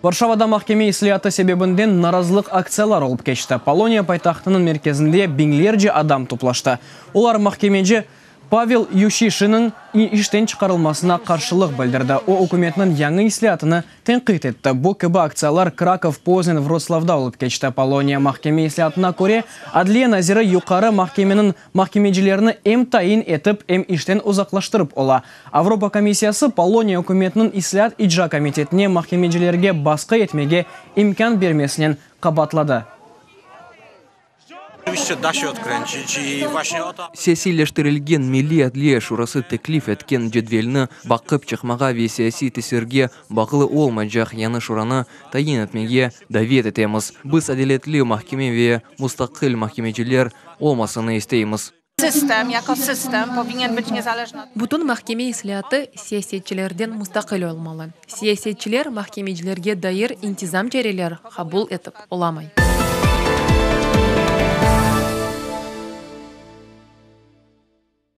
Varşavada mahkeme islâatı sebebinden narazılıq aktsiyalar olıp keçti. Poloniya paytahtınıñ merkezinde biñlerce adam toplaştı. Olar mahkemeci Pavel Yuşişinniñ işten çıqarılmasına qarşılıq bildirdi. O, ükümetniñ yañı islâatını tenqit etti. Bu kibi aktsiyalar Krakov, Poznan, Vrotslawda olıp keçti. Poloniya mahkeme islâatına köre, adliye naziri Yuqarı mahkemeniñ mahkemecilerini em tayin etip, em işten uzaqlaştırıp ola. Avropa komissiyası Poloniya ükümetiniñ islâat icra komitetine mahkemecilerge basqı etmege imkân bermesinen qabaatladı. Siyasiyleştirilgen Milliy adliye şurası teklif etken cedvelni baqıp çıqmağa ve siyasiy tesirge bağlı olmaycaq yañı şuranı tayin etmege davet etemiz. Biz adaletli mahkeme ve mustaqil mahkemeciler olmasını isteymiz. Bütün mahkeme islâatı siyasetçilerden mustaqil olmalı. Siyasetçiler mahkemecilerge dair intizam çareler qabul etip olamay.